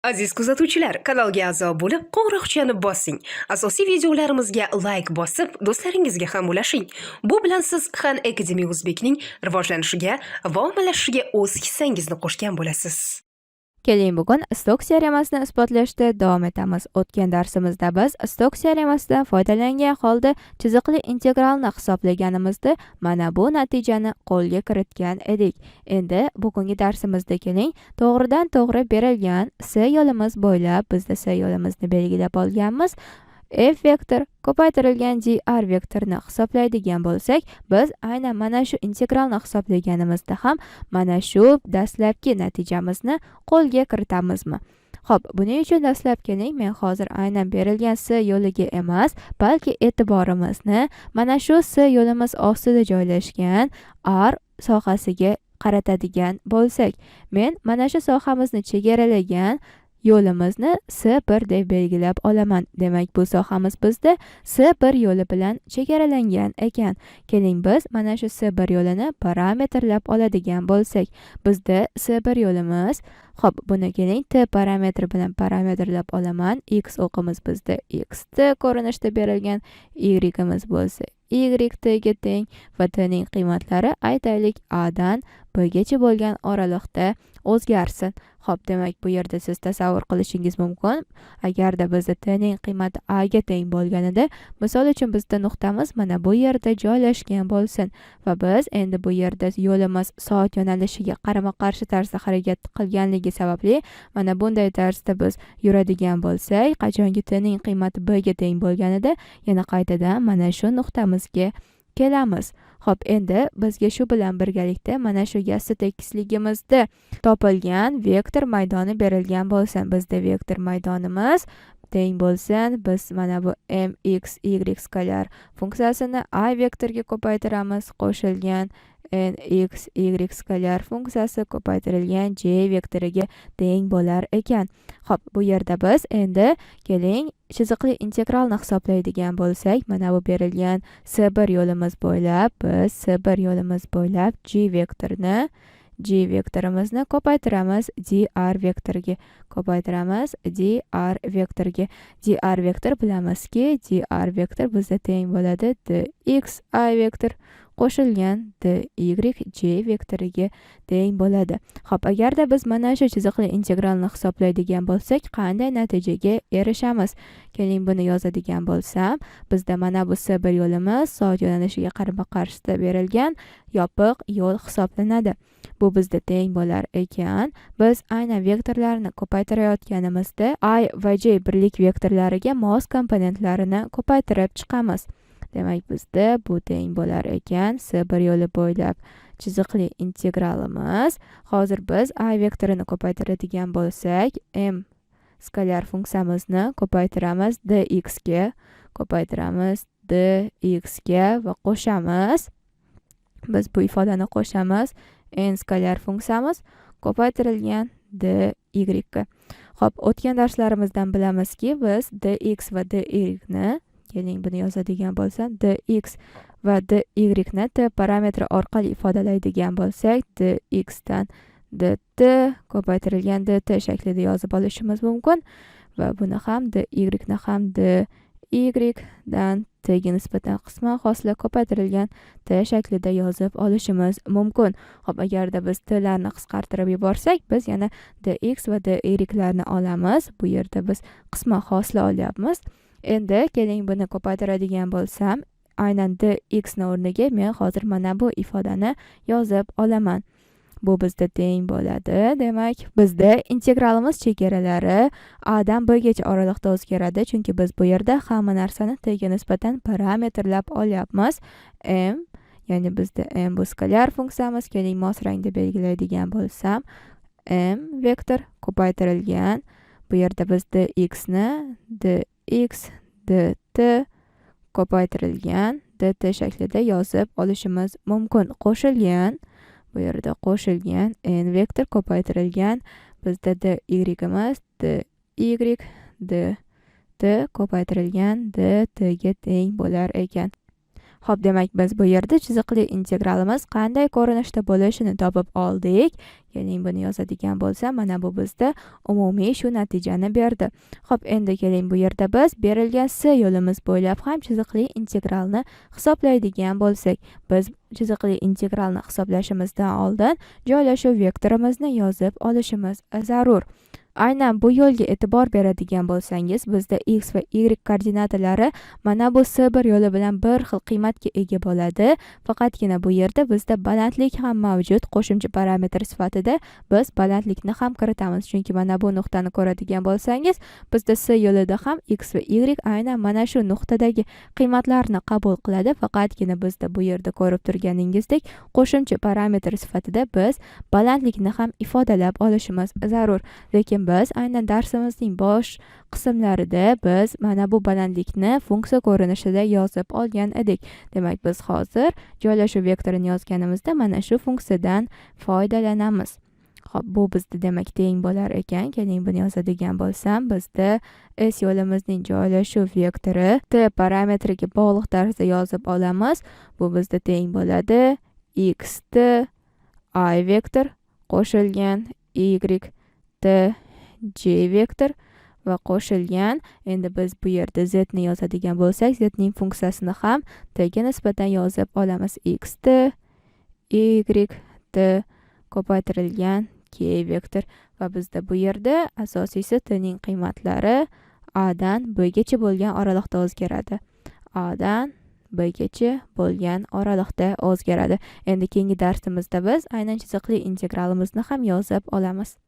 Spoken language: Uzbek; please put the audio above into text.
Aziz kuzatuvchilar, kanalga a'zo bo'lib, qo'ng'iroqchani bosing. Asosiy videolarimizga layk bosib, do'stlaringizga ham ulashing. Bu bilan siz Khan Academy Uzbekning rivojlanishiga va ommalashishiga o'z hissangizni qo'shgan bo'lasiz. Keling, bugun Stoks teoremasini isbotlashda davom etamiz. O'tgan darsimizda biz Stoks teoremasidan foydalangan holda chiziqli integralni hisoblaganimizda mana bu natijani qo'lga kiritgan edik. Endi bugungi darsimizda keling, to'g'ridan to'g'ri berilgan S yo'limiz bo'ylab, bizda S yo'limizni belgilab olganmiz. F vektor ko'paytirilgan dr vektorini hisoblaydigan bo'lsak, biz aynan mana shu integralni hisoblaganimizda ham mana shu dastlabki natijamizni qo'lga kiritamizmi? Xo'p, buning uchun dastlab keling, men hozir aynan berilgan S yo'liga emas, balki e'tiborimizni mana shu S yo'limiz ostida joylashgan R sohasiga qaratadigan bo'lsak, men mana shu sohamizni chegaralagan yo'limizni S1 deb belgilab olaman. Demak, bu sohamiz bizda S1 yo'li bilan chegaralangan ekan. Keling, biz mana shu S1 yo'lini parametrlab oladigan bo'lsak, bizda S1 yo'limiz, xo'p, buni keling, t parametri bilan parametrlab olaman. X o'qimiz bizda xt ko'rinishda berilgan, y'imiz bo'lsa yt ga teng va t ning qiymatlari, aytaylik, a dan b gacha bo'lgan oraliqda o'zgarsin. Xo'p, demak, bu yerda siz tasavvur qilishingiz mumkin, agarda bizda t ning qiymati a ga teng bo'lganida, misol uchun, bizda nuqtamiz mana bu yerda joylashgan bo'lsin va biz endi bu yerda yo'limiz soat yo'nalishiga qarama-qarshi tarzda harakat qilganligi sababli mana bunday tarzda biz yuradigan bo'lsak, qachonki t ning qiymati b ga teng bo'lganida, yana qaytadan mana shu nuqtamizga kelamiz. Xo'p, endi bizga shu bilan birgalikda mana shu yassi tekisligimizda topilgan vektor maydoni berilgan bo'lsin. Bizda vektor maydonimiz teng bo'lsin. Biz mana bu mx y skalyar funksiyasini a vektorga ko'paytiramiz, qo'shilgan nx y skalyar funksiyasi ko'paytirilgan j vektoriga teng bo'lar ekan. Xo'p, bu yerda biz endi keling, chiziqli integralni hisoblaydigan bo'lsak, mana bu berilgan S1 yo'limiz bo'ylab, biz S1 yo'limiz bo'ylab g vektorimizni ko'paytiramiz dr vektoriga, ko'paytiramiz dr vektoriga. Dr vektor, bilamizki, dr vektor bizda teng bo'ladi dx a vektor qo'shilgan dy j vektoriga teng bo'ladi. Xo'p, agarda biz mana shu chiziqli integralni hisoblaydigan bo'lsak, qanday natijaga erishamiz? Keling, buni yozadigan bo'lsam, bizda mana bu S1 yo'limiz soat yo'nalishiga qarama-qarshisida berilgan yopiq yo'l hisoblanadi. Bu bizda teng bo'lar ekan. Biz aynan vektorlarni ko'paytirayotganimizda i va j birlik vektorlariga mos komponentlarini ko'paytirib chiqamiz. Demak, bizda bu teng bo'lar ekan S1 yo'li bo'ylab chiziqli integralimiz. Hozir biz a vektorini ko'paytiradigan bo'lsak, m skalyar funksiyamizni ko'paytiramiz dx ga, ko'paytiramiz dx ga va qo'shamiz. Biz bu ifodani qo'shamiz n skalyar funksiyamiz ko'paytirilgan dy ga. Xo'p, o'tgan darslarimizdan bilamizki, biz dx va dy ni, keling, buni yozadigan bo'lsam, dx va dy ni t parametri orqali ifodalaydigan bo'lsak, dx dan dt ko'paytirilgan dt shaklida yozib olishimiz mumkin va buni ham, dy ni ham dy dan t ga nisbatan qisman hosila ko'paytirilgan t shaklida yozib olishimiz mumkin. Xo'p, agarda biz t larni qisqartirib yuborsak, biz yana dx va dylarni olamiz. Bu yerda biz qisman hosila olyapmiz. Endi keling, buni ko'paytiradigan bo'lsam, aynan dx ni o'rniga men hozir mana bu ifodani yozib olaman. Bu bizda teng bo'ladi. Demak, bizda integralimiz chegaralari a dan b gacha oraliqda o'zgaradi, chunki biz bu yerda hamma narsani t ga nisbatan parametrlab olyapmiz. M, ya'ni bizda m bu skalyar funksiyamiz. Keling, mos rangda belgilaydigan bo'lsam, m vektor ko'paytirilgan bu yerda biz dx ni dx dt ko'paytirilgan dt shaklida yozib olishimiz mumkin. Qo'shilgan, bu yerda qo'shilgan n vektor ko'paytirilgan bizda dyimiz dy dt ko'paytirilgan dt ga teng bo'lar ekan. Xo'p, demak, biz bu yerda chiziqli integralimiz qanday ko'rinishda bo'lishini topib oldik. Keling, buni yozadigan bo'lsam, mana bu bizda umumiy shu natijani berdi. Xo'p, endi keling, bu yerda biz berilgan s yo'limiz bo'ylab ham chiziqli integralni hisoblaydigan bo'lsak, biz chiziqli integralni hisoblashimizdan oldin joylashuv vektorimizni yozib olishimiz zarur. Aynan bu yo'lga e'tibor beradigan bo'lsangiz, bizda x va y koordinatalari mana bu S1 yo'li bilan bir xil qiymatga ega bo'ladi. Faqatgina bu yerda bizda balandlik ham mavjud. Qo'shimcha parametr sifatida biz balandlikni ham kiritamiz. Chunki mana bu nuqtani ko'radigan bo'lsangiz, bizda S yo'lida ham x va y aynan mana shu nuqtadagi qiymatlarni qabul qiladi. Faqatgina bizda bu yerda ko'rib turganingizdek, qo'shimcha parametr sifatida biz balandlikni ham ifodalab olishimiz zarur. Lekin biz aynan darsimizning bosh qismlarida biz mana bu balandlikni funksiya ko'rinishida yozib olgan edik. Demak, biz hozir joylashuv vektorini yozganimizda mana shu funksiyadan foydalanamiz. Xo'p, bu bizda, demak, teng bo'lar ekan. Keling, buni yozadigan bo'lsam, bizda S yo'limizning joylashuv vektori t parametriga bog'liq tarzda yozib olamiz. Bu bizda teng bo'ladi x t i vektor qo'shilgan y t j vektor va qo'shilgan, endi biz bu yerda z ni yozadigan bo'lsak, z ning funksiyasini ham t ga nisbatan yozib olamiz: x t y t ko'paytirilgan k vektor. Va bizda bu yerda asosiysi t ning qiymatlari a dan b gacha bo'lgan oraliqda o'zgaradi, a dan b gacha bo'lgan oraliqda o'zgaradi. Endi keyingi darsimizda biz aynan chiziqli integralimizni ham yozib olamiz.